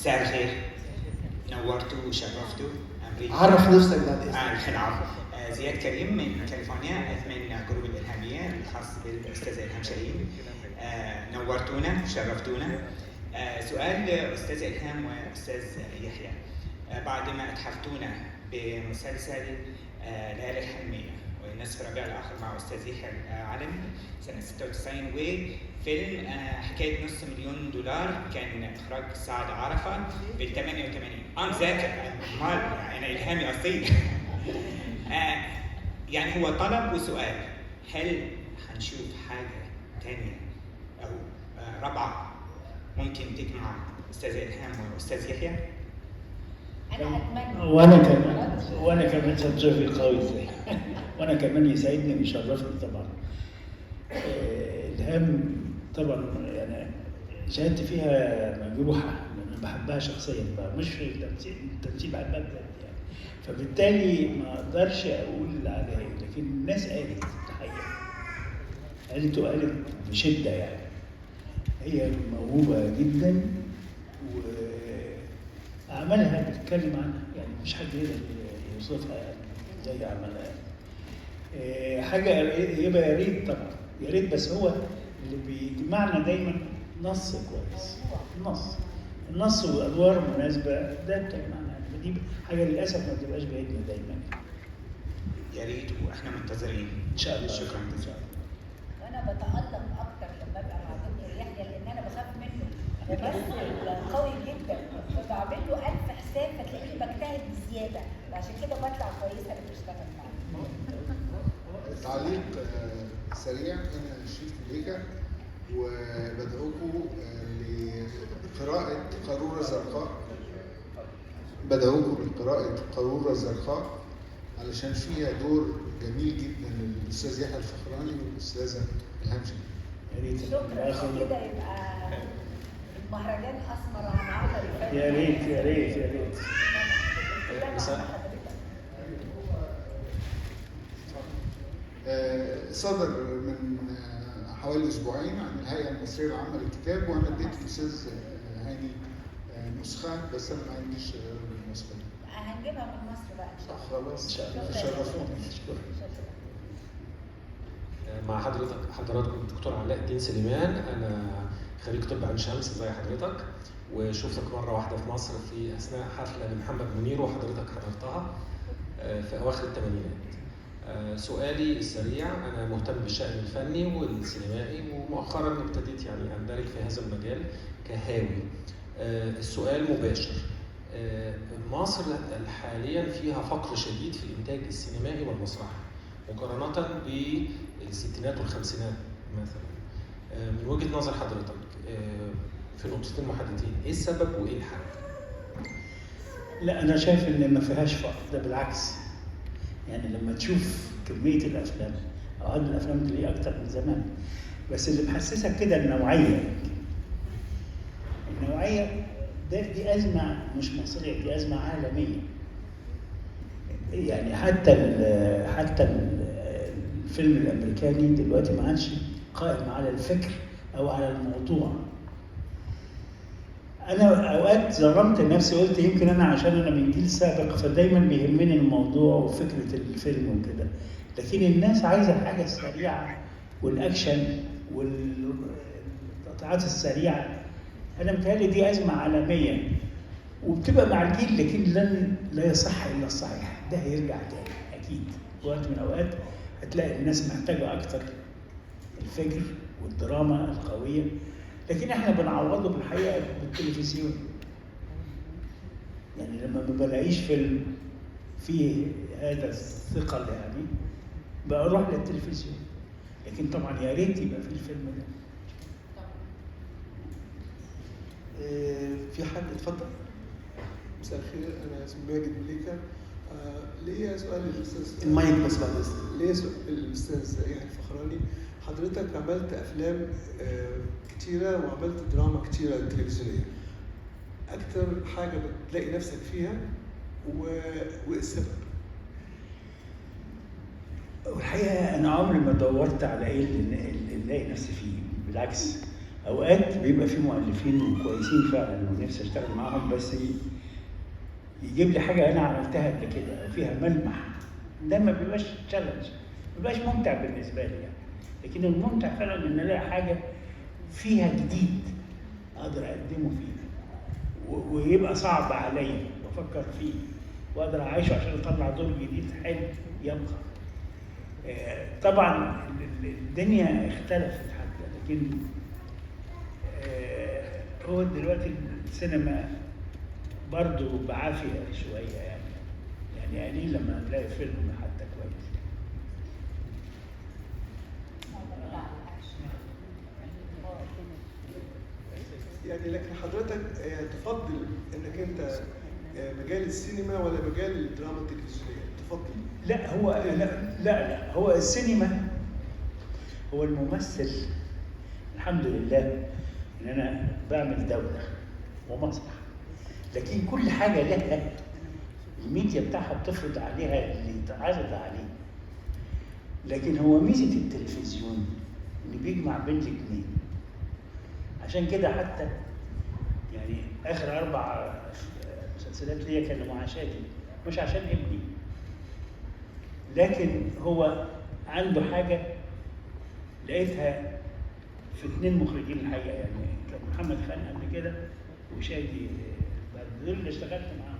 مساء الخير، نورتوا وشرفتوا. عرف نفسك بعد اذنك. العفو. زياد كريم من كاليفورنيا، من group الإلهامية الخاص بالأستاذة إلهام شاهين. نورتونا وشرفتونا. سؤال أستاذ إلهام وأستاذ يحيى، بعد ما أتحفتونا بمسلسل ليالي الحلمية ونصف ربيع الآخر مع أستاذ يحيى العلمي سنة 96، وفيلم حكاية $500,000 كان إخراج سعد عرفة بال 88. مذاكر، أمال أنا إلهامي أصيل. يعني هو طلب وسؤال، هل هنشوف حاجة تانية أو رابعة ممكن تجمع أستاذ إلهام وأستاذ يحيى؟ أنا أتمنى. وأنا كمان شوفي قوي إزاي. وأنا كمان يسعدني ويشرفني طبعا. إلهام طبعا يعني شهادتي فيها مجروحة، لأن بحبها شخصيا بقى، مش في التمثيل بحبها بجد يعني، فبالتالي ما أقدرش أقول عليها، لكن الناس قالت الحقيقة، قالت وقالت بشدة يعني. هي موهوبة جدا وأعمالها بتتكلم عنها، يعني مش حد يقدر يوصفها زي عملها. حاجة يبقى يا ريت طبعا، يا ريت، بس هو اللي بيجمعنا دايما نص كويس، النص وأدوار مناسبة، ده بتجمعنا. دي حاجة للأسف ما بتبقاش بعيدنا دايما. يا ريت، وإحنا منتظرين إن شاء الله. شكرا جزيلا. وأنا بتألق أكتر لما أبقى مع دكتور يحيى، لأن أنا بخاف منه، ممثل قوي جدا، فبعمل له 1000 حساب، فتلاقيني بجتهد بزيادة، وعشان كده بطلع كويسة لما بشتغل معاه. تعليق سريع، أنا شريف مليكة، وبدعوكم لقراءة قارورة زرقاء. بدعوكم لقراءة قارورة زرقاء علشان فيها دور جميل جدا للأستاذ يحيى الفخراني والأستاذة إلهام شاهين. شكرا، كده يبقى المهرجان أثمر عن عمل. يا ريت يا ريت يا ريت. صدر من حوالي أسبوعين عن الهيئة المصرية العامة للكتاب، وأنا اديت الأستاذ هاني نسخة، بس أنا ما عنديش النسخة دي. هنجيبها من مصر بقى إن شاء الله. خلاص، شرفوني. شكرا. مع حضراتكم الدكتور علاء الدين سليمان، أنا خريج طب عين شمس زي حضرتك، وشفتك مرة واحدة في مصر في أثناء حفلة لمحمد منير وحضرتك حضرتها في أواخر الثمانينات. سؤالي السريع، أنا مهتم بالشأن الفني والسينمائي، ومؤخرا ابتديت يعني أندرج في هذا المجال كهاوي. السؤال مباشر، مصر حاليا فيها فقر شديد في الإنتاج السينمائي والمسرحي مقارنة بالستينات والخمسينات مثلا. من وجهة نظر حضرتك في نقطتين محددتين، إيه السبب وإيه الحل؟ لا، أنا شايف إن ما فيهاش فقر، ده بالعكس. يعني لما تشوف كمية الأفلام أو عدد الأفلام تلاقيه أكتر من زمان، بس اللي محسسك كده النوعية. النوعية دي أزمة مش مصرية، دي أزمة عالمية. يعني حتى الفيلم الأمريكاني دلوقتي ما عادش قائم على الفكر أو على الموضوع. أنا أوقات ظلمت نفسي، قلت يمكن أنا عشان أنا من جيل سابق فدايما بيهمني الموضوع وفكرة الفيلم وكده، لكن الناس عايزة الحاجة السريعة والأكشن والتقطيعات السريعة. أنا متهيألي دي أزمة عالمية وبتبقى مع الجيل، لكن لن لا يصح إلا الصحيح. ده هيرجع تاني أكيد، وقت من الأوقات هتلاقي الناس محتاجة أكتر الفكر والدراما القوية، لكن احنا بنعوضه بالحقيقة بالتلفزيون. يعني لما ما بلاقيش فيلم فيه هذا الثقل يعني بروح للتلفزيون، لكن طبعا يا ريت يبقى في الفيلم ده. في حد؟ اتفضل. مساء الخير، انا اسمي ماجد مليكة. ليا سؤال للاستاذ، المايك بس بعد اذنك. ليا سؤال للاستاذ يحيى الفخراني. حضرتك عملت افلام كتيرة وعملت دراما كتيرة تلفزيونية، اكتر حاجة بتلاقي نفسك فيها وايه السبب؟ والحقيقة انا عمري ما دورت على ايه اللي الاقي نفسي فيه، بالعكس اوقات بيبقى في مؤلفين كويسين فعلا ونفسي اشتغل معاهم، بس يجيب لي حاجة انا عملتها قبل كده او فيها ملمح، ده ما بيبقاش challenge، ما بيبقاش ممتع بالنسبة لي يعني. لكن الممتع فعلا ان الاقي حاجة فيها جديد اقدر اقدمه فيه ويبقى صعب عليا وافكر فيه واقدر اعيشه عشان اطلع دور جديد حلو يبقى. طبعا الدنيا اختلفت حتى، لكن هو دلوقتي السينما برضه بعافية شوية يعني قليل لما نلاقي فيلم حتى كويس. يعني لكن حضرتك تفضل انك انت مجال السينما ولا مجال الدراما التلفزيونية؟ تفضل. لا هو لا لا لا هو السينما، هو الممثل الحمد لله ان انا بعمل دولة ومسرح، لكن كل حاجة لها الميديا بتاعها بتفرض عليها اللي يتعرض عليه. لكن هو ميزة التلفزيون ان بيجمع بين الاثنين، عشان كده حتى يعني اخر 4 مسلسلات ليا كانوا مع شادي، مش عشان ابني، لكن هو عنده حاجة لقيتها في 2 مخرجين الحقيقة، يعني كان محمد خان قبل كده وشادي، دول اللي اشتغلت معاهم،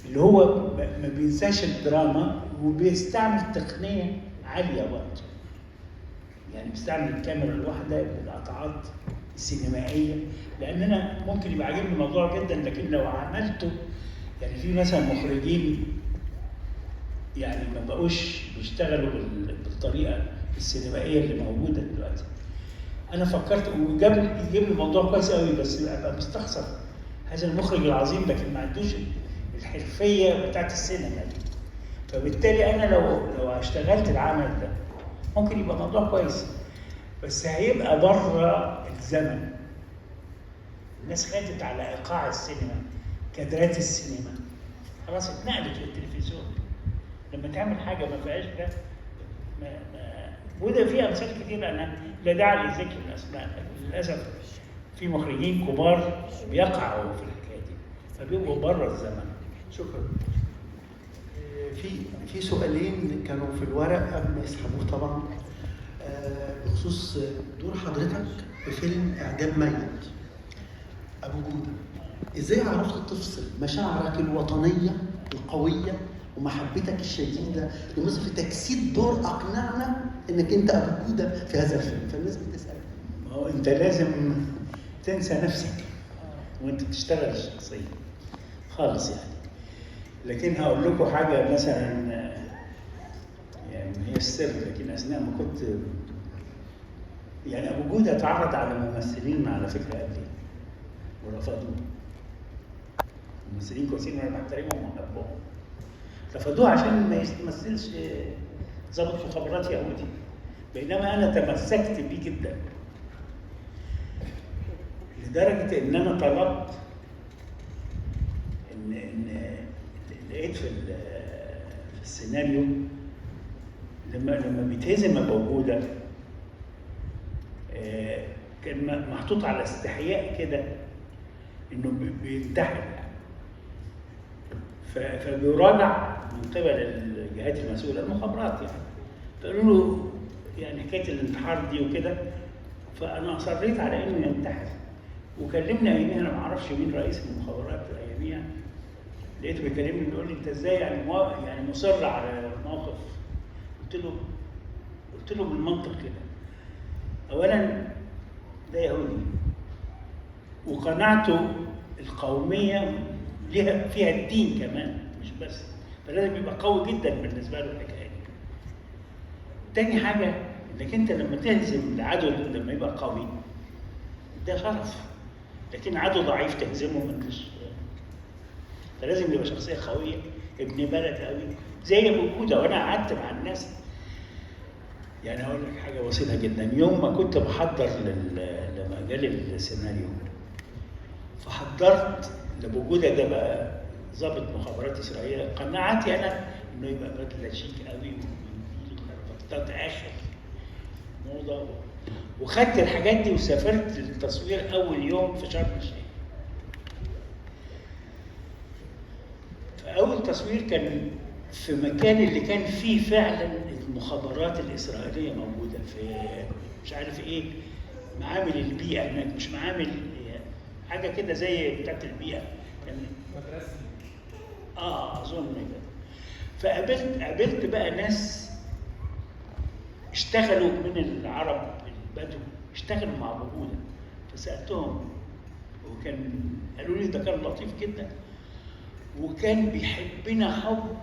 اللي هو ما بينساش الدراما وبيستعمل تقنية عالية برضه، يعني بيستعمل الكاميرا الواحدة بالقطعات السينمائية. لان انا ممكن يبقى عاجبني الموضوع جدا، لكن لو عملته يعني في مثلا مخرجين يعني ما بقوش بيشتغلوا بالطريقة السينمائية اللي موجودة دلوقتي. انا فكرت وجاب يجيب لي الموضوع كويس قوي، بس ابقى مستخسر هذا المخرج العظيم لكن ما عندوش الحرفية بتاعت السينما دي. فبالتالي انا لو اشتغلت العمل ده ممكن يبقى موضوع كويس، بس هيبقى بره الزمن. الناس خدت على ايقاع السينما، كادرات السينما خلاص اتنقلت للتلفزيون. لما تعمل حاجة ما فيهاش ده وده في امثال كتير، انا لا داعي لذكر الاسماء، لكن للاسف في مخرجين كبار بيقعوا في الحكاية دي فبيبقوا بره الزمن. شكرا. في سؤالين كانوا في الورق قبل ما يسحبوه طبعا، بخصوص دور حضرتك في فيلم اعدام ميت ابو جوده، ازاي عرفت تفصل مشاعرك الوطنية القوية ومحبتك الشديدة لمصر في تجسيد دور اقنعنا انك انت ابو جوده في هذا الفيلم؟ فالناس بتسال. ما هو انت لازم تنسى نفسك وانت بتشتغل الشخصية خالص يعني. لكن هقول لكم حاجة مثلا، يعني هي السر، لكن اثناء ما كنت يعني ابو جوده اتعرض على ممثلين على فكرة قبلي ورفضوه، ممثلين كويسين وانا بحترمهم وبحبهم، رفضوه عشان ما يمثلش ضابط مخابرات يهودي، بينما انا تمسكت بيه جدا لدرجة ان انا طلبت ان لقيت في السيناريو لما بيتهزم ابو جوده كان محطوط على استحياء كده انه بينتحر يعني، فبيراجع من قبل الجهات المسؤولة المخابرات يعني، فقالوا له يعني حكاية الانتحار دي وكده، فانا اصريت على انه ينتحر. وكلمني اياميها، انا ما اعرفش مين رئيس المخابرات اياميها، لقيته بيكلمني بيقول لي انت ازاي يعني مصر على الموقف؟ قلت له بالمنطق كده، اولا ده يهودي وقناعته القومية ليها فيها الدين كمان مش بس، فلازم يبقى قوي جدا بالنسبة له الحكاية دي. تاني حاجة انك انت لما تهزم العدو لما يبقى قوي ده شرف، لكن عدو ضعيف تهزمه ما انتش، فلازم يبقى شخصية قوية ابن بلد قوي زي ابو جوده. وانا قعدت مع الناس يعني هقول لك حاجة بسيطة جدا، يوم ما كنت بحضر لما جالي السيناريو فحضرت لابو جوده ده بقى ضابط مخابرات اسرائيلية، قناعتي انا انه يبقى بدله شيك قوي ومنديل وكرافتات اخر موضة، وخدت الحاجات دي وسافرت للتصوير اول يوم في شرم الشيخ. فاول تصوير كان في مكان اللي كان فيه فعلا المخابرات الاسرائيلية موجودة، في مش عارف ايه، معامل البيئة هناك، مش معامل، حاجة كده زي بتاعت البيئة كان مدرسه اظن كده. فقابلت بقى ناس اشتغلوا من العرب البدو، اشتغلوا مع ابو جوده، فسالتهم وكان قالوا لي ده كان لطيف جدا وكان بيحبنا حب.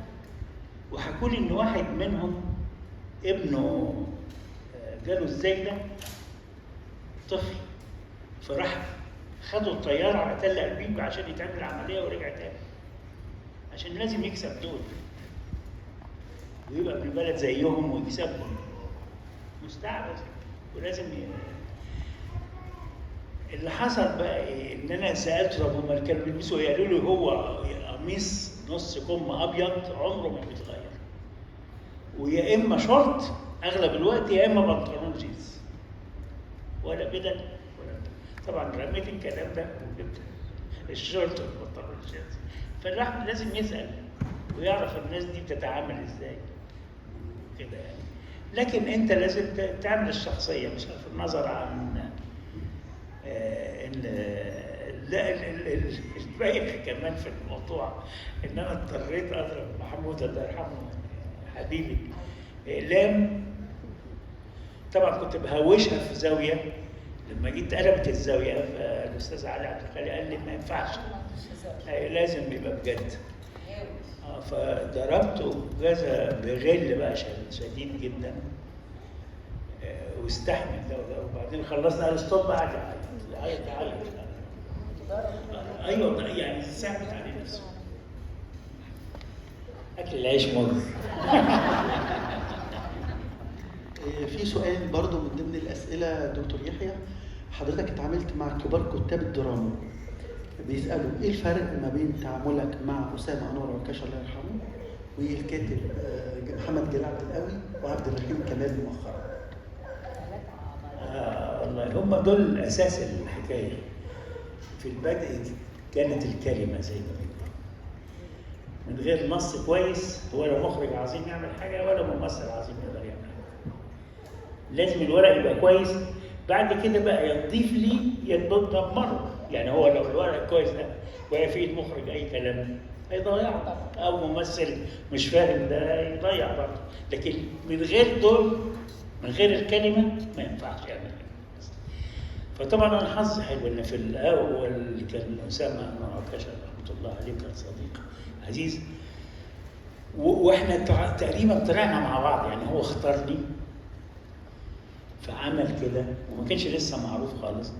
وحكوا لي ان واحد منهم ابنه جاله الزايدة طفل، فراح خدوا الطيارة على تل ابيب عشان يتعمل عملية ورجع تاني، عشان لازم يكسب دول ويبقى ابن بلد زيهم ويكسبهم، مستعبد ولازم اللي حصل بقى إيه؟ ان انا سالته طب هم كانوا بيلبسوا ايه؟ قالوا لي هو قميص نص كم ابيض عمره ما بيتغير، ويا اما شورت اغلب الوقت يا اما بنطلون جينز، ولا بدل ولا طبعا رميت الكلام ده وجبت الشورت والبنطلون جينز. فالواحد لازم يسال ويعرف الناس دي بتتعامل ازاي كده يعني. لكن انت لازم تعمل الشخصية، مش في النظر عن لا البايخ كمان في الموضوع ان انا اضطريت اضرب محمود الله يرحمه حبيبي اقلام. طبعا كنت بهوشها في زاوية، لما جيت قلبت الزاوية فالاستاذ علي عبد الخالق قال لي ما ينفعش، لازم يبقى بجد. فضربته جزا بغل بقى شديد جدا، واستحمل ده وده. وبعدين خلصنا قال ستوب، قعد يعيط يعيط. ايوه يعني صعبت عليه نفسه. اكل العيش مر. في سؤال برضو من ضمن الاسئلة دكتور يحيى، حضرتك اتعاملت مع كبار كتاب الدراما، بيسالوا ايه الفرق ما بين تعاملك مع اسامه انور عكاشة الله يرحمه والكاتب محمد جلال عبد القوي وعبد الرحيم كمال مؤخرا؟ والله هم دول اساس الحكاية. في البدء كانت الكلمة زي ما بيقولوا، من غير نص كويس ولا مخرج عظيم يعمل حاجة ولا ممثل عظيم يقدر يعمل حاجة. لازم الورق يبقى كويس، بعد كده بقى يضيف لي يدمره. يعني هو لو الورق كويس ده وقع فيه المخرج اي كلام هيضيعه، او ممثل مش فاهم ده يضيع برضه. لكن من غير دول، من غير الكلمة ما ينفعش يعمل حاجة. فطبعا انا حظي حلو ان في الاول كان اسامه انور عكاشة رحمه الله عليه كان صديق عزيز، واحنا تقريبا طلعنا مع بعض. يعني هو اختارني فعمل كده وما كانش لسه معروف خالص،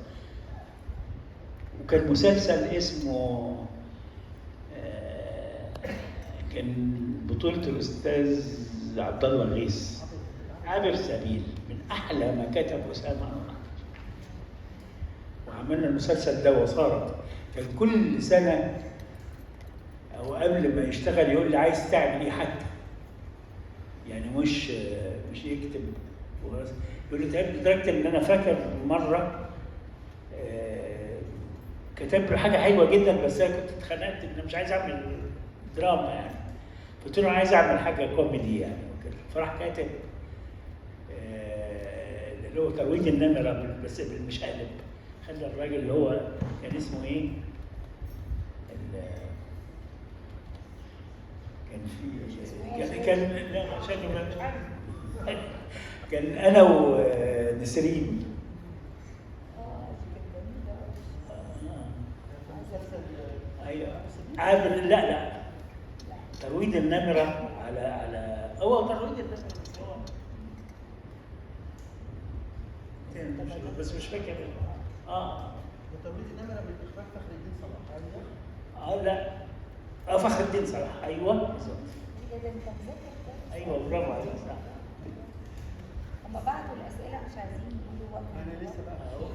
وكان مسلسل اسمه كان بطولة الأستاذ عبد الله غيث، عابر سبيل، من أحلى ما كتب أسامة أنور. وعملنا المسلسل ده وصارت كان كل سنة أو قبل ما يشتغل يقول لي عايز تعمل إيه حتى، يعني مش يكتب يقول لي تعبت. لدرجة إن أنا فاكر مرة كتب له حاجة حلوة جدا، بس أنا كنت اتخنقت إن مش عايز أعمل دراما يعني، قلت له عايز أعمل حاجة كوميدي يعني وكده. فراح كاتب اللي هو ترويج النمرة بس بالمشقلب، خلى الراجل اللي هو كان اسمه إيه؟ كان في كان لا عشان مش عارف، كان أنا ونسرين ايوه عابر، لا ترويج النمرة على هو ترويج النمرة بس مش فاكر. ترويج النمرة من اخراج فخر الدين صلاح. لا فخر الدين صلاح، ايوه بالظبط. ايوه برافو عليك صح. هم بعتوا الاسئلة مش عايزين يقولوا وقت. انا لسه بقى اهو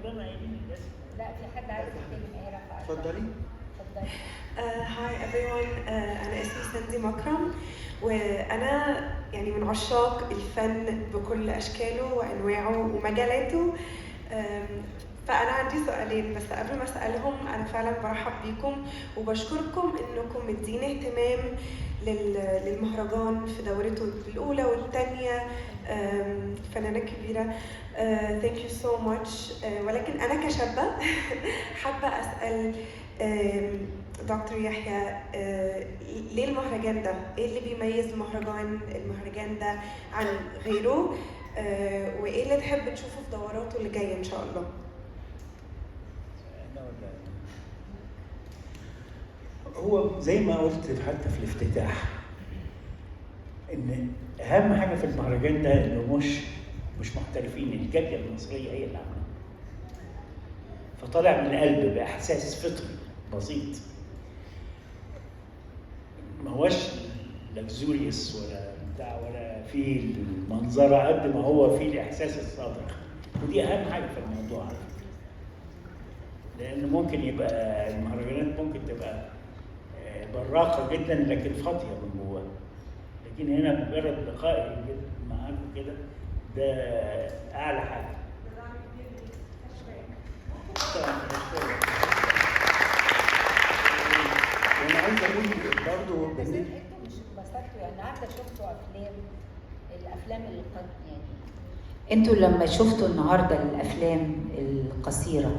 هم قايلين. لا في حد عايز يتكلم، ايه رفع؟ اتفضلي. اتفضلي. Hi everyone، أنا اسمي ساندي مكرم، وأنا يعني من عشاق الفن بكل أشكاله وأنواعه ومجالاته. فأنا عندي سؤالين، بس قبل ما أسألهم أنا فعلا برحب بيكم وبشكركم إنكم مدين اهتمام للمهرجان في دورته الأولى والثانية. فنانة كبيرة، thank you so much. ولكن أنا كشابة حابة أسأل دكتور يحيى، ليه المهرجان ده؟ ايه اللي بيميز المهرجان ده عن غيره؟ وايه اللي تحب تشوفه في دوراته اللي جاية ان شاء الله؟ أنا ولا هو زي ما قلت حتى في الافتتاح، ان اهم حاجة في المهرجان ده انه مش محترفين، الجالية المصرية هي اللي عامله، فطالع من القلب باحساس فطري بسيط، ما هوش luxurious ولا بتاع ولا فيه المنظره قد ما هو فيه الاحساس الصادق، ودي اهم حاجة في الموضوع على فكرة. لان ممكن يبقى المهرجانات ممكن تبقى براقه جدا لكن فاضية من جواها، لكن هنا مجرد لقاء معاكم كده ده اعلى حاجة. طبعا بشكرك. وانا عايز اقول برضه بس انتوا مش اتبسطتوا يعني؟ النهارده شفتوا افلام، الافلام اللي قد يعني انتوا لما شفتوا النهارده الافلام القصيرة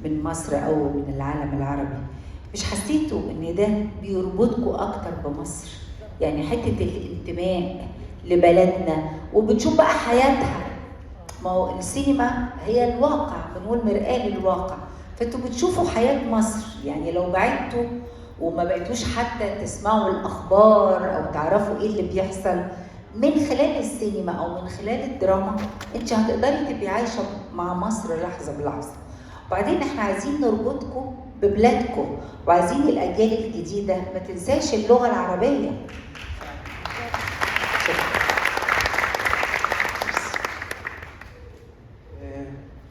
من مصر او من العالم العربي، مش حسيتوا ان ده بيربطكم اكتر بمصر؟ يعني حتة الانتماء لبلدنا، وبتشوف بقى حياتها. ما هو السينما هي الواقع، بنقول مرآة للواقع، فانتوا بتشوفوا حياة مصر. يعني لو بعدتوا وما بقيتوش حتى تسمعوا الأخبار أو تعرفوا إيه اللي بيحصل من خلال السينما أو من خلال الدراما، انت هتقدري تبقي عايشة مع مصر لحظة بلحظة. وبعدين احنا عايزين نربطكم ببلادكم، وعايزين الأجيال الجديدة ما تنساش اللغة العربية.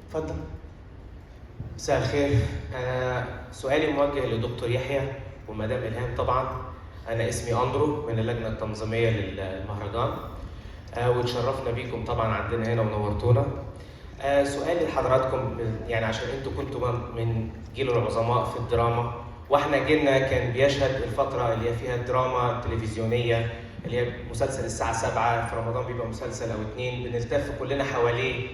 اتفضل. مساء الخير. أنا سؤالي موجه لدكتور يحيى ومدام إلهام. طبعا أنا اسمي أندرو من اللجنة التنظيمية للمهرجان، وتشرفنا بيكم طبعا عندنا هنا ونورتونا. سؤالي لحضراتكم، يعني عشان انتوا كنتوا من جيل العظماء في الدراما، واحنا جيلنا كان بيشهد الفترة اللي هي فيها الدراما التلفزيونية، اللي هي مسلسل الساعة 7 في رمضان، بيبقى مسلسل أو 2 بنلتف كلنا حواليه،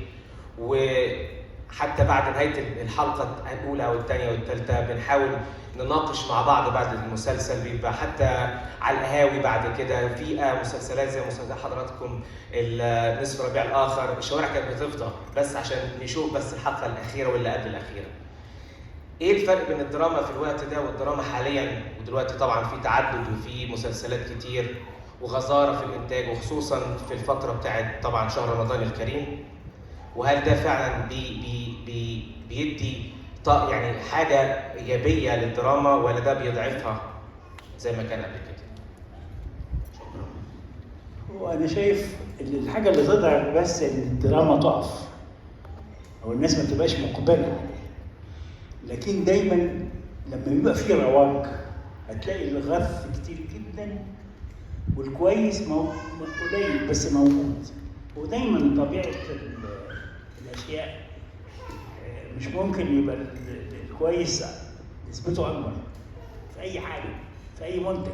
وحتى بعد نهاية الحلقة الأولى أو الثانية والثالثة بنحاول نناقش مع بعض بعد المسلسل، بيبقى حتى على القهاوي بعد كده في مسلسلات زي مسلسل حضراتكم نصف ربيع الآخر، الشوارع كانت بتفضى بس عشان نشوف بس الحلقة الأخيرة واللي قبل الأخيرة. إيه الفرق بين الدراما في الوقت ده والدراما حاليا؟ ودلوقتي طبعا في تعدد وفي مسلسلات كتير وغزارة في الإنتاج، وخصوصا في الفترة بتاعت طبعا شهر رمضان الكريم. وهل ده فعلا بي بي بي بيدي يعني حاجة إيجابية للدراما، ولا ده بيضعفها زي ما كان قبل كده؟ شكرا. وأنا شايف الحاجة اللي تضعف بس إن الدراما تقف أو الناس ما تبقاش مقبلة عليها، لكن دايما لما بيبقى في رواج هتلاقي الغث كتير جدا والكويس قليل بس موجود. ودايما طبيعة الأشياء مش ممكن يبقى الكويس نسبته أكبر في أي حاجة، في أي منتج،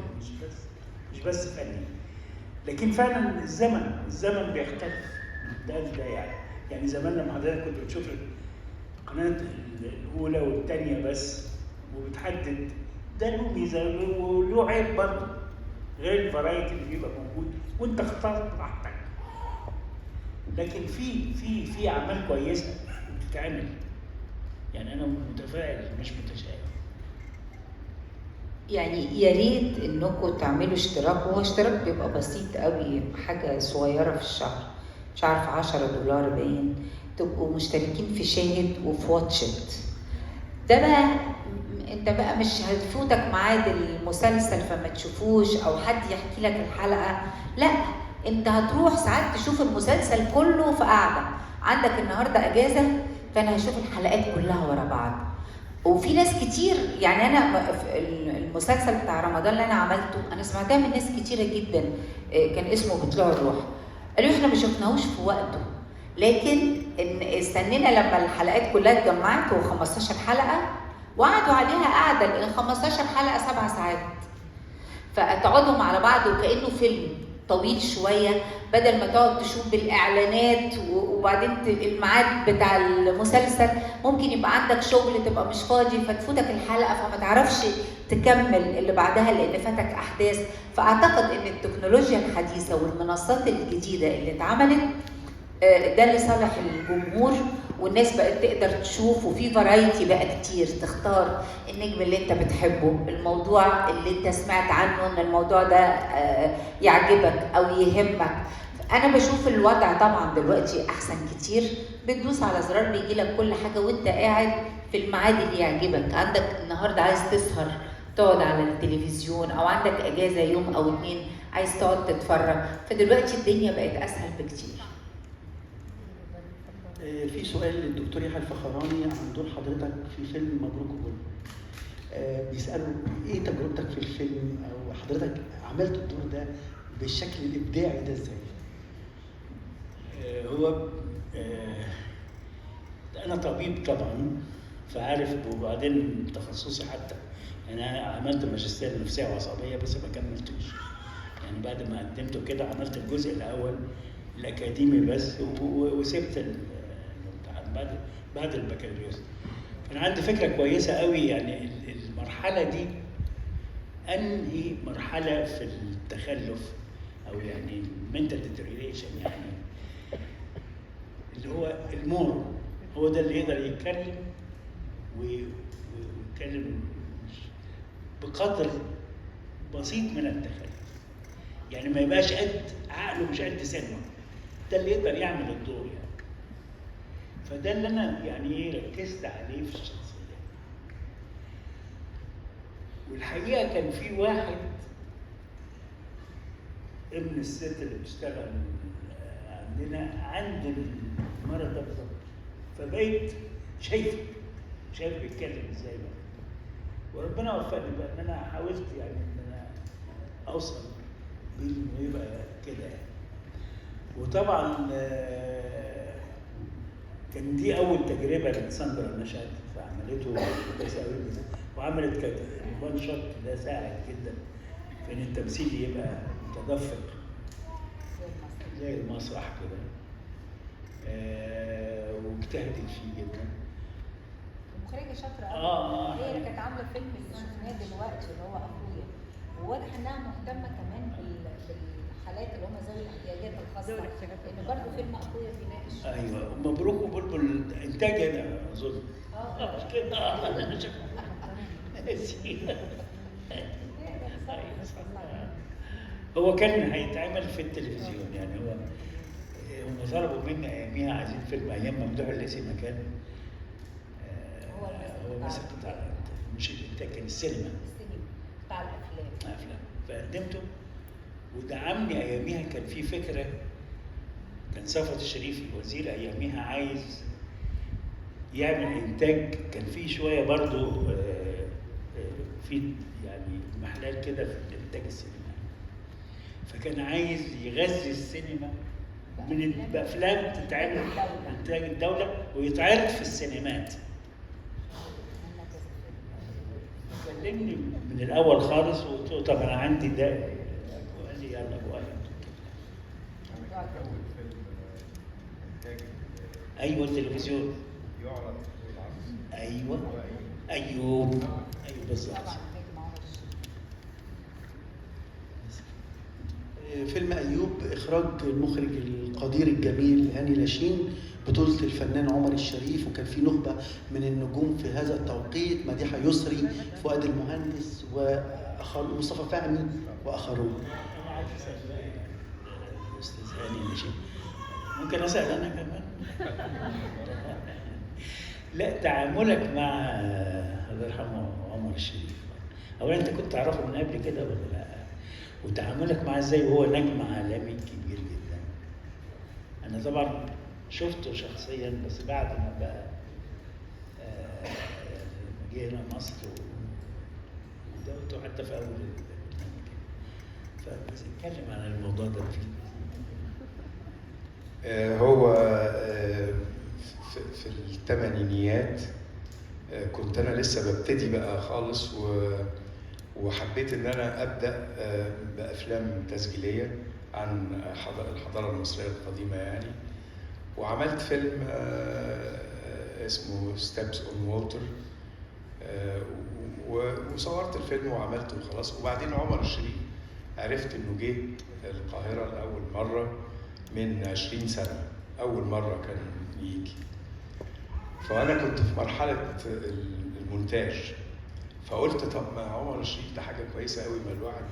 مش بس فني. لكن فعلا الزمن بيختلف ده يعني زمان لما حضرتك كنت بتشوف القناة الأولى والثانية بس وبتحدد، ده له ميزة وله عيب برضه، غير الفرايتي اللي بيبقى موجود وأنت اخترت براحتك. لكن في في في أعمال كويسة بتتعمل، يعني أنا متفائل مش متشائم. يعني يا ريت انكم تعملوا اشتراك، وهو اشتراك بيبقى بسيط قوي، حاجة صغيرة في الشهر، مش عارفه $10 باين، تبقوا مشتركين في شاهد وفي Watch It. ده بقى انت بقى مش هتفوتك ميعاد المسلسل فما تشوفوش او حد يحكي لك الحلقة، لا انت هتروح ساعات تشوف المسلسل كله في قعدة. عندك النهارده اجازه فانا هشوف الحلقات كلها ورا بعض. وفي ناس كتير، يعني انا المسلسل بتاع رمضان اللي انا عملته انا سمعتها من ناس كتيرة جدا، كان اسمه بطلوع الروح، قالوا احنا ما شفناهوش في وقته، لكن إن استنينا لما الحلقات كلها اتجمعت، و 15 حلقة وقعدوا عليها قعدة، ال 15 حلقة 7 ساعات، فتقعدهم على بعض وكانه فيلم طويل شوية، بدل ما تقعد تشوف بالاعلانات وبعدين الميعاد بتاع المسلسل ممكن يبقى عندك شغل تبقى مش فاضي فتفوتك الحلقة، فما تعرفش تكمل اللي بعدها لان فاتك احداث. فاعتقد ان التكنولوجيا الحديثة والمنصات الجديدة اللي اتعملت ده لصالح الجمهور، والناس بقت تقدر تشوف، وفي variety بقى كتير، تختار النجم اللي انت بتحبه، الموضوع اللي انت سمعت عنه ان الموضوع ده يعجبك او يهمك. انا بشوف الوضع طبعا دلوقتي احسن كتير، بتدوس على زرار بيجي لك كل حاجة وانت قاعد في الميعاد اللي يعجبك. عندك النهارده عايز تسهر تقعد على التلفزيون، او عندك اجازه يوم او اتنين عايز تقعد تتفرج، فدلوقتي الدنيا بقت اسهل بكتير. في سؤال للدكتور يحيى الفخراني عن دور حضرتك في فيلم مبروك وبلبل. بيسأله ايه تجربتك في الفيلم، او حضرتك عملت الدور ده بالشكل الابداعي ده ازاي؟ هو انا طبيب طبعا فعارف، وبعدين تخصصي حتى انا عملت ماجستير نفسية وعصبيه بس ما كملتوش، يعني بعد ما قدمته كده عملت الجزء الاول الاكاديمي بس وسبت الامتحان بعد البكالوريوس. كان عندي فكرة كويسة قوي، يعني المرحلة دي انهي مرحلة في التخلف او يعني ال mental deterioration، يعني اللي هو ال moron، هو ده اللي يقدر يتكلم ويتكلم بقدر بسيط من التخلف، يعني ما يبقاش قد عقله، مش قد سنة، ده اللي يقدر يعمل الدور يعني. فده اللي انا يعني ايه ركزت عليه في الشخصية. والحقيقة كان في واحد ابن الست اللي بيشتغل عندنا عنده المرض ده بالظبط، فبقيت شايف بيتكلم ازاي بقى، وربنا وفقني بقى ان انا حاولت يعني ان انا اوصل بيه انه يبقى كده يعني. وطبعا كان دي اول تجربه لساندرا نشأت، فعملته كويس قوي، وعملت كده one shot، ده ساعد جدا في ان التمثيل يبقى متدفق زي المسرح كده، واجتهدت فيه جدا. المخرجة شاطرة قوي، هي اللي كانت عامله فيلم اللي شفناه دلوقتي اللي هو اخويا، وواضح انها مهتمة كمان بالحالات اللي هم ذوي الاحتياجات الخاصة، لان برضه فيلم اخويا بيناقش. ايوه، مبروك وبلبل انتاج انا اظن. مش كده؟ انا شفت. هو كان هيتعمل في التلفزيون، يعني هو هم طلبوا مني اياميها عايزين فيلم، ايام ممدوح الليثي ما كان هو ماسك قطاع، مش الانتاج، كان السينما بتاع الافلام، فقدمته ودعمني اياميها. كان في فكرة، كان صفوت الشريف الوزير اياميها عايز يعمل انتاج، كان في شوية برضو في يعني محلال كده في الانتاج السينمائي، فكان عايز يغذي السينما من بافلام تتعمل انتاج الدولة ويتعرض في السينمات. كلمني من الاول خالص وقلت له طب انا عندي ده، وقال لي يلا ابو اهل. ايوه التلفزيون يعرض. ايوه ايوه ايوه بالظبط. فيلم أيوب إخراج المخرج القدير الجميل هاني لاشين، بطولة الفنان عمر الشريف، وكان في نخبة من النجوم في هذا التوقيت، مديحة يسري، فؤاد المهندس، وآخر مصطفى فهمي وآخرون. أنا عايز أسأل الأستاذ هاني لاشين، ممكن أسأل أنا كمان؟ لا، تعاملك مع الله يرحمه عمر الشريف، أولا أنت كنت تعرفه من قبل كده ولا لا؟ وتعاملك معاه ازاي وهو نجم عالمي كبير جدا؟ انا طبعا شفته شخصيا بس بعد ما بقى جه هنا مصر وده قلته حتى في اول البرنامج. فبس اتكلم عن الموضوع ده في هو في الثمانينيات كنت انا لسه ببتدي بقى خالص، وحبيت ان انا ابدا بافلام تسجيليه عن الحضارة المصرية القديمة يعني، وعملت فيلم اسمه Steps on Water، وصورت الفيلم وعملته وخلاص. وبعدين عمر الشريف عرفت انه جه القاهرة لاول مرة من 20 سنة، اول مرة كان يجي، فانا كنت في مرحلة المونتاج، فقلت طب ما عمر الشريف ده حاجة كويسة قوي، ما الواحد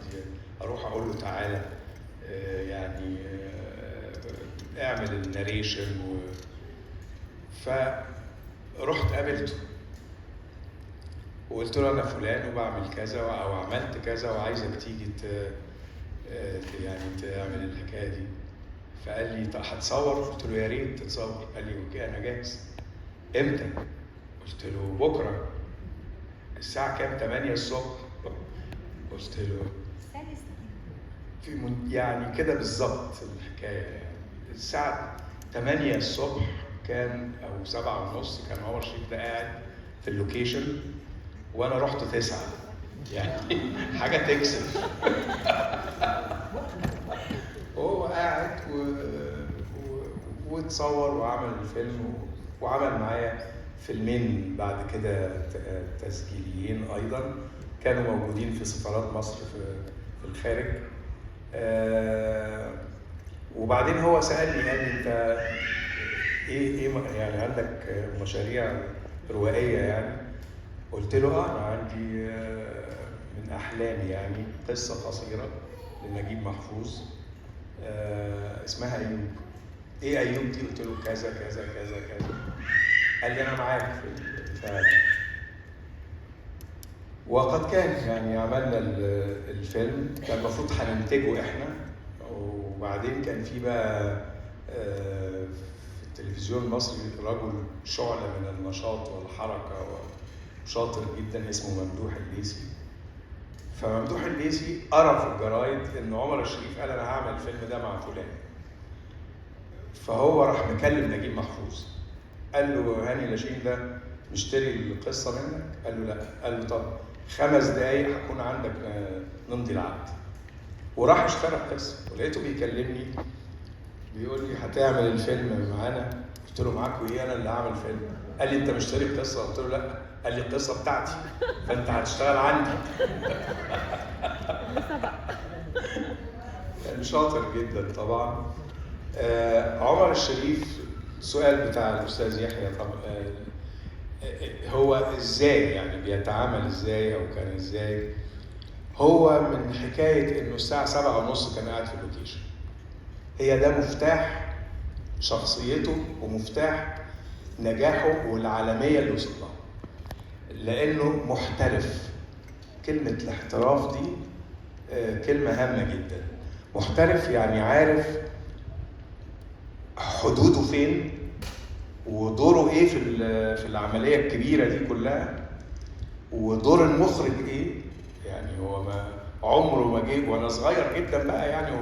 اروح اقول له تعالى يعني اعمل ال narration فرحت قابلته وقلت له انا فلان وبعمل كذا او عملت كذا وعايزك تيجي يعني تعمل الحكاية دي. فقال لي طب هتصور؟ قلت له يا ريت تتصور. قال لي okay انا جاهز. امتى؟ قلت له بكره. الساعة كام؟ 8 الصبح. قلت له في يعني كده بالظبط الحكاية يعني. الساعة 8 الصبح كان او 7:30 كان عمر شريف ده قاعد في ال location، وانا رحت 9 يعني حاجة تكسف. وهو قاعد واتصور وعمل الفيلم وعمل معايا فيلمين بعد كده تسجيليين ايضا كانوا موجودين في سفارات مصر في الخارج. وبعدين هو سألني قال لي انت ايه يعني عندك مشاريع روائيه يعني؟ قلت له انا عندي من احلامي يعني قصة قصيرة لنجيب محفوظ اسمها ايوب. ايه ايوب دي؟ قلت له كذا كذا كذا كذا. قال لي انا معاك في البتاع. وقد كان يعني، عملنا الفيلم، كان المفروض هننتجه احنا، وبعدين كان في بقى في التلفزيون المصري رجل شعلة من النشاط والحركة وشاطر جدا اسمه ممدوح الليثي. فممدوح الليثي قرا في الجرايد ان عمر الشريف قال انا هعمل الفيلم ده مع فلان، فهو راح مكلم نجيب محفوظ قال له هاني لاشين ده مشتري القصة منك؟ قال له لا. قال له طب 5 دقايق هكون عندك نمضي العقد. وراح اشترى القصة، ولقيته بيكلمني بيقول لي هتعمل الفيلم معانا؟ قلت له معاك وايه، انا اللي هعمل فيلم. قال لي انت مشتري القصة؟ قلت له لا. قال لي القصة بتاعتي فانت هتشتغل عندي. كان شاطر جدا طبعا. عمر الشريف، السؤال بتاع الاستاذ يحيى، طب هو ازاي يعني بيتعامل ازاي او كان ازاي؟ هو من حكاية انه الساعة 7:30 كان قاعد في ال location، هي ده مفتاح شخصيته ومفتاح نجاحه والعالمية اللي وصل لها، لانه محترف. كلمة الاحتراف دي كلمة هامة جدا. محترف يعني عارف حدوده فين ودوره ايه في العملية الكبيرة دي كلها، ودور المخرج ايه. يعني هو ما عمره ما جه، وانا صغير جدا بقى يعني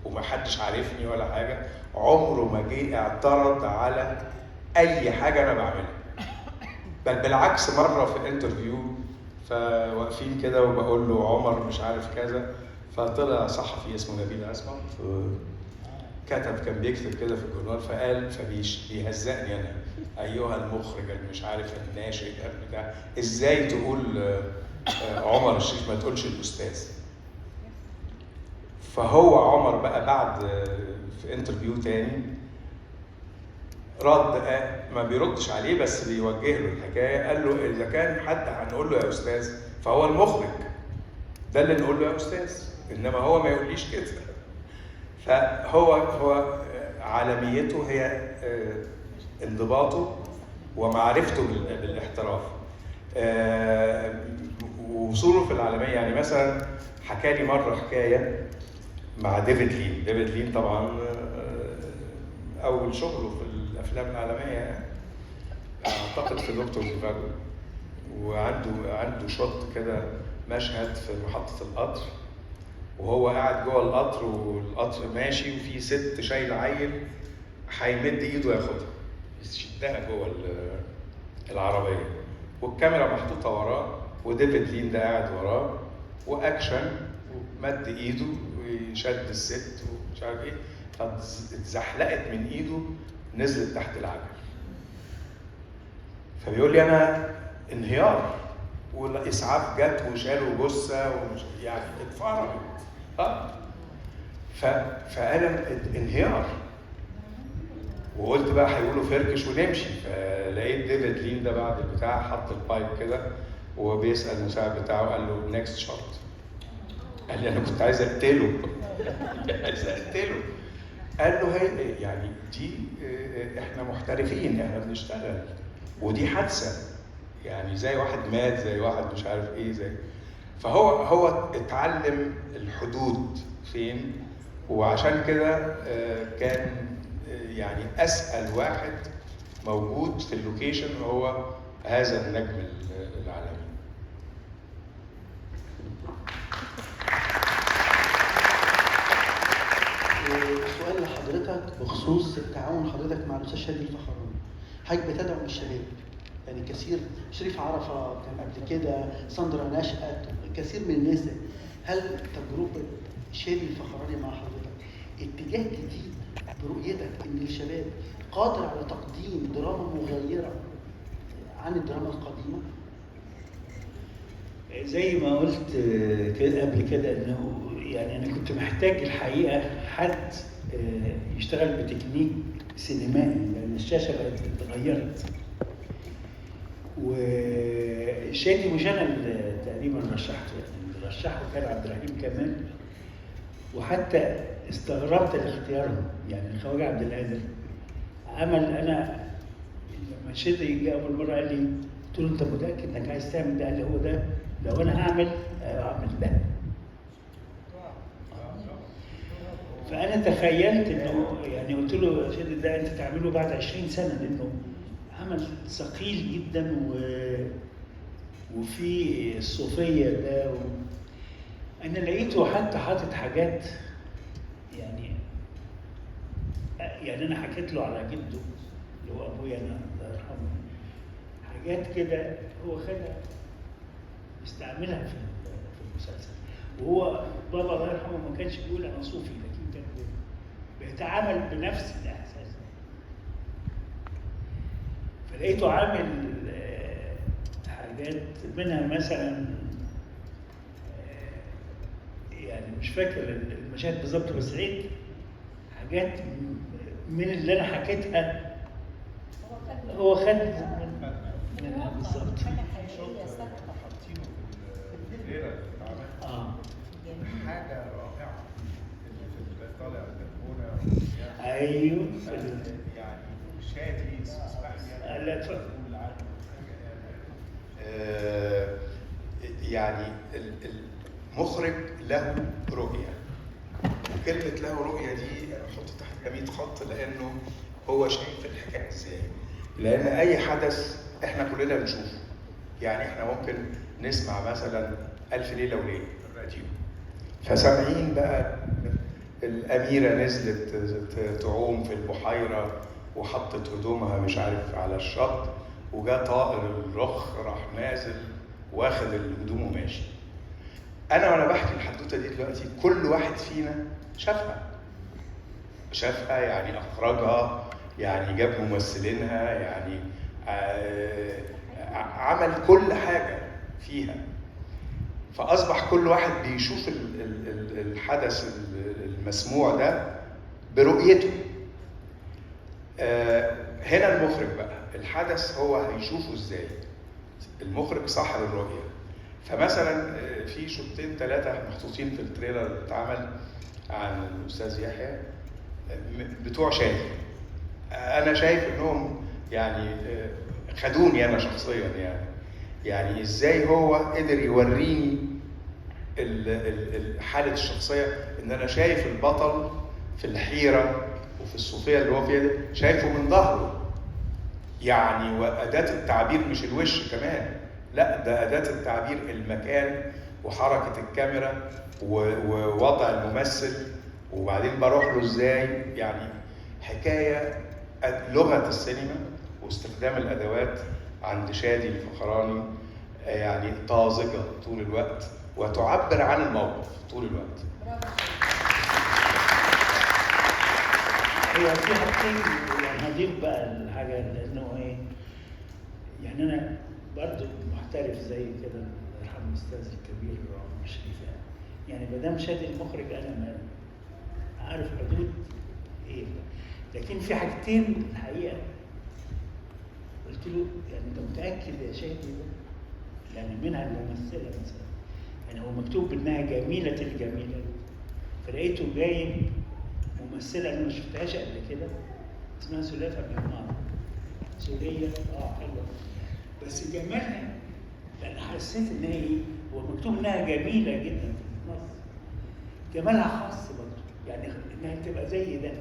وما حدش عارفني ولا حاجة، عمره ما جه اعترض على اي حاجة انا بعملها، بل بالعكس. مرة في interview فواقفين كده وبقول له عمر مش عارف كذا، فطلع صحفي اسمه نبيل اسمر كتب، كان بيكتب كده في الجورنال، فقال فبيهزقني انا، ايها المخرج اللي مش عارف الناشئ بتاع، ازاي تقول عمر الشريف ما تقولش الاستاذ؟ فهو عمر بقى بعد في interview تاني رد، ما بيردش عليه بس بيوجه له الحكاية، قال له اذا كان حد هنقول له يا استاذ فهو المخرج ده اللي نقول له يا استاذ، انما هو ما يقوليش كده. فهو هو عالميته هي انضباطه ومعرفته بالاحتراف ووصوله في العالمية. يعني مثلا حكى لي مرة حكاية مع ديفيد لين. ديفيد لين طبعا اول شغله في الافلام العالمية يعني، اعتقد في دكتور زيفاجو، وعنده shot كده، مشهد في محطة القطر، وهو قاعد جوه القطر والقطر ماشي، وفي ست شايله عيل هيمد ايده ياخدها، يشدها جوه العربية، والكاميرا محطوطة وراه، وديفيد لين ده قاعد وراه، واكشن، ومد ايده وشد الست ومش عارف ايه، فاتزحلقت من ايده نزلت تحت العجل. فبيقول لي انا انهيار، والاسعاف جت وشالوا جثة ومش يعني اتفرمت. فانا انهيار، وقلت بقى هيقولوا فركش ونمشي. فلقيت ديفيد لين ده بعد البتاع حط ال pipe كده وبيسال المساعد بتاعه، قال له next shot. قال لي انا كنت عايز اقتله عايز اقتله. قال له هي يعني دي احنا محترفين، احنا بنشتغل، ودي حادثه، يعني زي واحد مات، زي واحد مش عارف ايه، زي فهو اتعلم الحدود فين، وعشان كده كان يعني اسأل واحد موجود في ال location هو هذا النجم العالمي. سؤال لحضرتك بخصوص التعاون حضرتك مع الاستاذ شادي الفخراني، حضرتك بتدعم الشباب، يعني كثير، شريف عرفة كان قبل كده، ساندرا نشأت، كثير من الناس. هل تجربة شادي الفخراني مع حضرتك اتجاه جديد برؤيتك ان الشباب قادر على تقديم دراما مغايرة عن الدراما القديمة؟ زي ما قلت كده قبل كده، انه يعني انا كنت محتاج الحقيقة حد يشتغل بتكنيك سينمائي، لان الشاشة بقت اتغيرت. وشادي مش انا اللي تقريبا رشحته، يعني اللي رشحه كان عبد الرحيم كمال، وحتى استغربت لاختيارهم. يعني الخواجه عبد القادر عمل، انا لما شادي جه اول مرة قال لي، قلت له انت متاكد انك عايز تعمل ده؟ قال لي هو ده، لو انا هعمل ده. فانا تخيلت انه يعني قلت له شادي ده انت تعمله بعد 20 سنة، لانه عمل ثقيل جدا وفي الصوفية ده انا لقيته حتى حاطط حاجات، يعني انا حكيت له على جده اللي هو ابويا انا الله يرحمه، حاجات كده هو خدها استعملها في المسلسل. وهو بابا الله يرحمه ما كانش بيقول انا صوفي، لكن كان بيتعامل بنفس الاحساس. فلقيته عامل حاجات منها مثلا، يعني مش فاكر المشاهد بالظبط، بس لقيت حاجات من اللي انا حكيتها هو خد منها بالظبط. حاجة رائعة اللي طالع البلكونه. ايوه يعني شادي، اسمح لي. لا اتفضل. يعني المخرج له رؤية، وكلمه له رؤية دي احط تحت 100 خط، لانه هو شايف الحكاية ازاي. لان اي حدث احنا كلنا بنشوفه، يعني احنا ممكن نسمع مثلا ألف ليلة وليلة في الراديو، فسامعين بقى الأميرة نزلت تعوم في البحيرة وحطت هدومها مش عارف على الشط، وجاء طائر الرخ راح نازل واخد الهدوم وماشي. أنا وأنا بحكي الحدوتة دي دلوقتي كل واحد فينا شافها، يعني أخرجها، يعني جاب ممثلينها، يعني عمل كل حاجة فيها. فأصبح كل واحد بيشوف الحدث المسموع ده برؤيته. هنا المخرج بقى الحدث هو هيشوفه ازاي، المخرج صاحب الرؤية. فمثلا في شوطين ثلاثة محطوطين في ال trailer اللي اتعمل عن الأستاذ يحيى بتوع شادي، أنا شايف إنهم يعني خدوني أنا شخصيا، يعني ازاي هو قدر يوريني حالة الشخصية، ان انا شايف البطل في الحيرة وفي الصوفية اللي هو فيها دي، شايفه من ظهره، يعني وأداة التعبير مش الوش كمان، لا، ده اداه التعبير المكان وحركه الكاميرا ووضع الممثل، وبعدين بروح له ازاي. يعني حكاية لغة السينما واستخدام الادوات عند شادي الفخراني يعني طازجه طول الوقت وتعبر عن الموقف طول الوقت. هو في حاجتين يعني هضيف بقى الحاجة، لانه ايه يعني انا برضو محترف زي كده الله يرحمه الاستاذ الكبير عمر شريف، يعني ما دام شادي المخرج انا ما عارف حدود ايه، لكن في حاجتين الحقيقة قلت له يعني انت متاكد يا شادي ده؟ يعني منها الممثلة مثلا، يعني هو مكتوب انها جميلة الجميلة، فلقيته جايب ممثلة انا ما شفتهاش قبل كده اسمها سلافه معمار، سورية حلوة، بس جمالها انا حسيت ان هي ايه، هو مكتوب انها جميلة جدا في النص، جمالها خاص برضه يعني انها تبقى زي ده.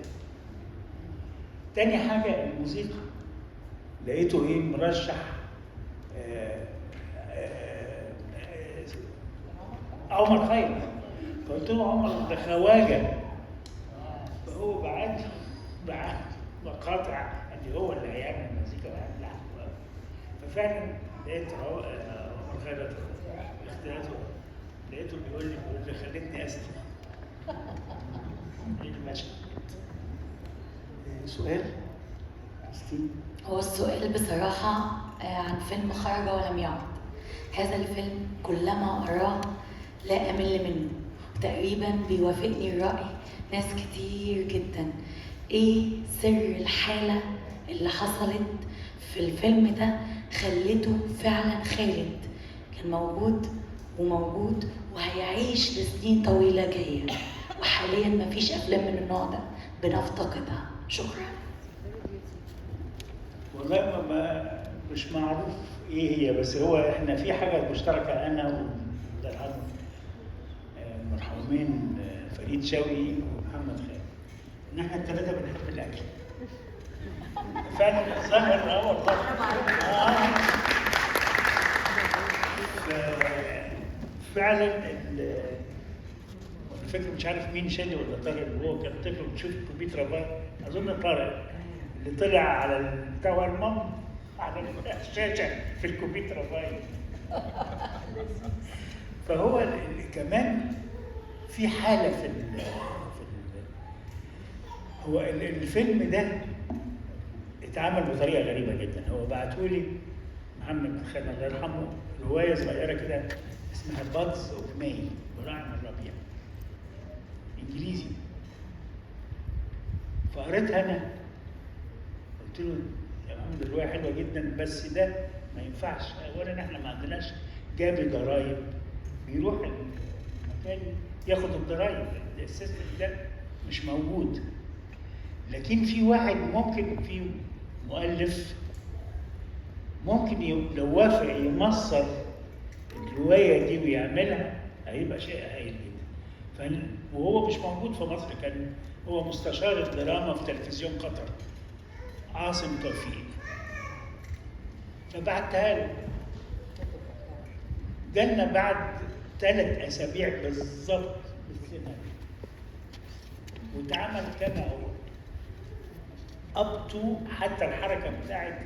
تاني حاجة الموسيقى، لقيته ايه مرشح عمر خيرت، فقلت له عمر ده خواجه، فهو بعت مقاطع اللي هو اللي هيعمل مزيكا وهيعمل لحن، ففعلا لقيت عمر خيرت اختياراته، لقيته بيقول لي خلتني اسف. ايه المشهد؟ سؤال كريستين. هو السؤال بصراحة عن فيلم خرج ولم يعد. هذا الفيلم كلما أراه لا أمل منه، تقريبا بيوافقني الرأي ناس كتير جدا. ايه سر الحالة اللي حصلت في الفيلم ده خلته فعلا خالد؟ كان موجود وموجود وهيعيش لسنين طويلة جاية، وحاليا مفيش أفلام من النوع ده بنفتقدها. شكرا. والله ما مش معروف ايه هي، بس هو احنا في حاجة مشتركة انا والله يرحمه المرحومين فريد شوقي ومحمد خان، ان احنا الثلاثة بنحب الاكل. فعلا ظاهر والله. فعلا انا فاكر مش عارف مين شادي ولا طارق اللي هو كان طفل بتشوف كوبيت رباط، اظن طارق اللي طلع على البتاع المام على الشاشة في الكوبيت رباي. فهو كمان في حاله في ال هو الفيلم ده اتعمل بطريقة غريبة جدا. هو بعتولي محمد خان الله يرحمه رواية صغيرة كده اسمها Buds of May، براعم الربيع، انجليزي، فقريتها انا قلت له يا محمد الرواية حلوة جدا بس ده ما ينفعش. اولا احنا ما عندناش جابي ضرايب، بيروح المكان ياخد الضرايب، ال system ده مش موجود. لكن في واحد ممكن، في مؤلف ممكن لو وافق يمصر الرواية دي ويعملها هيبقى شيء هايل جدا. وهو مش موجود في مصر، كان هو مستشار الدراما في تلفزيون قطر، عاصم توفيق، فبعتها له. جالنا بعد 3 أسابيع بالظبط بالسيناريو، واتعمل كما هو up to، حتى الحركة بتاعت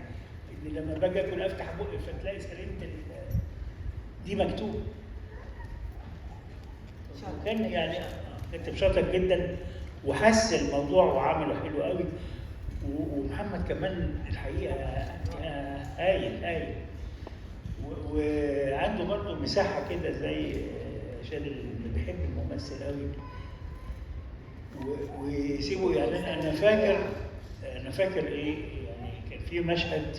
ان لما باجي اكل افتح بقي فتلاقي سلمت دي مكتوبة. كان يعني كنت شاطر جدا وحس الموضوع وعمله حلو قوي. ومحمد كمان الحقيقة هايل هايل، وعنده برضه مساحة كده زي شادي اللي بيحب الممثل قوي ويسيبه. يعني انا فاكر ايه، يعني كان في مشهد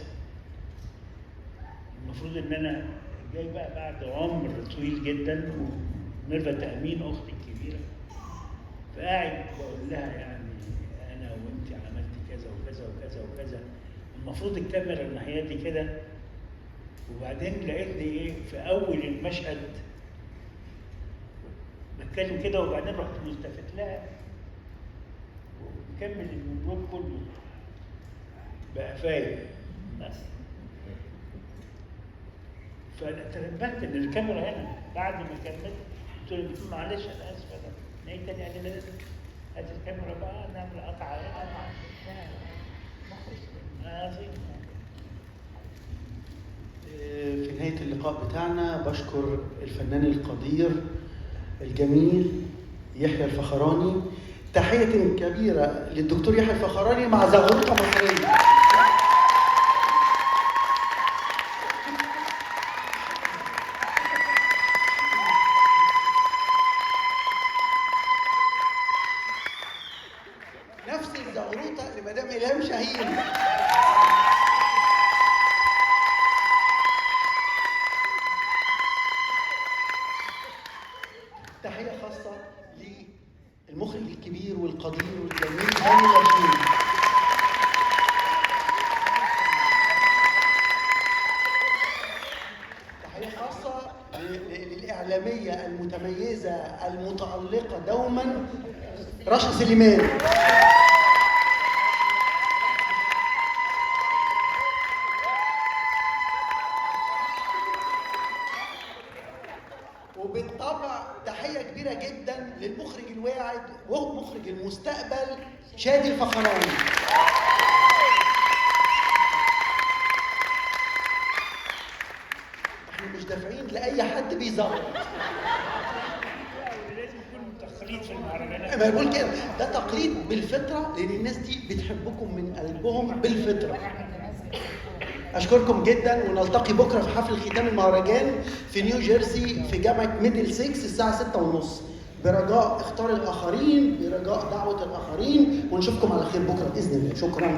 المفروض ان انا جاي بقى بعد عمر طويل جدا، وميرفت امين اختي الكبيرة، فقاعد بقول لها يعني انا وانت عملت كذا وكذا وكذا وكذا، المفروض الكاميرا الناحية دي كده. وبعدين لقيتني ايه في اول المشهد بتكلم كده، وبعدين رحت ملتفت لها ومكمل الموضوع كله بقى فايق بس. فتنبهت ان الكاميرا هنا بعد ما كملت قلت له معلش انا اسف انا نعيد تاني. قال لي لا هات الكاميرا بقى نعمل قطعه هنا. عظيم. في نهاية اللقاء بتاعنا بشكر الفنان القدير الجميل يحيى الفخراني. تحية كبيرة للدكتور يحيى الفخراني مع زغروطة مصرية. نفس الزغروطة لمدام إلهام شاهين. تحية خاصة للمخرج الكبير والقدير والجميل هاني لاشين. تحية خاصة للإعلامية المتميزة المتألقة دوما رشا سليمان. وبالطبع تحية كبيرة جدا للمخرج الواعد ومخرج المستقبل شادي الفخراني. احنا مش دافعين لأي حد بيزغرط. لازم يكون تقليد في المهرجانات. ما بقول كده، ده تقليد بالفطرة، لأن الناس دي بتحبكم من قلبهم بالفطرة. أشكركم جدا، ونلتقي بكرة في حفل ختام المهرجان في نيو جيرسي في جامعة ميدل 6 الساعة 6:30. برجاء اختار الآخرين، برجاء دعوة الآخرين، ونشوفكم على خير بكرة بإذن الله. شكرا.